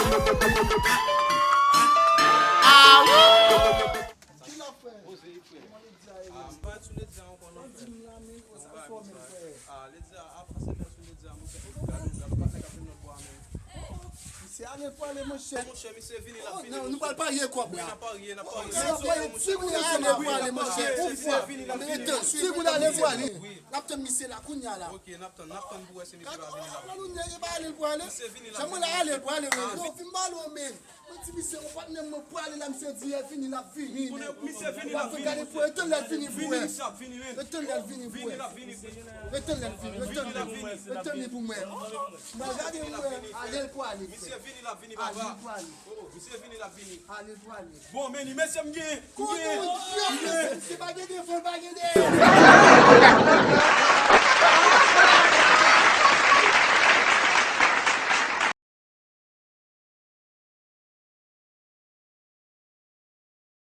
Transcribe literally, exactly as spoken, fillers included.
Ah, wouh! Ki l ap fè? Kòman Ledya ye menm? Di m la, men, sa fò menm, frè. Misye ale pou ale, monchè. Monchè, misye vini, l ap vini. Non, nou pral parye kòb la. Wi, n ap parye, n ap parye. Misye ap parye, si goun ale pou ale, monchè. Yon fwa. Misye vini, l ap vini. Rete, si goun ale pou ale. Wi. N ap tann misye la kounye a la. Ok, n ap tann, n ap tann pou wè si misye va vini la. Gade, la, nou nye, e pa ale l pou ale. Misye vini, l ap vini. Jan mwen la ale l pou ale, wi. Yo, vin ba l, men. Mwen di misye, yon patnè m, mwen pwale la, misye di, e vini, l ap vini, men. Misye vini, l ap vini. Gade pou, e tann lè l vini pou wè. Vini, misye ap vini, men. E tann lè l vini pou wè. Vini, l ap vini. E tann lè l vini, e tann lè l vini. E tann li pou mwen. Mwen gade mwen, ale l pou ale, frè. Misye vini, l ap vini, papa. Ale l pou ale. Oh, misye vini, l ap vini. Ale l pou ale. Bon, men li, mesye, m gen, m gen. Kote w ye, mesye, si pa gen devan, pa gen dèyè.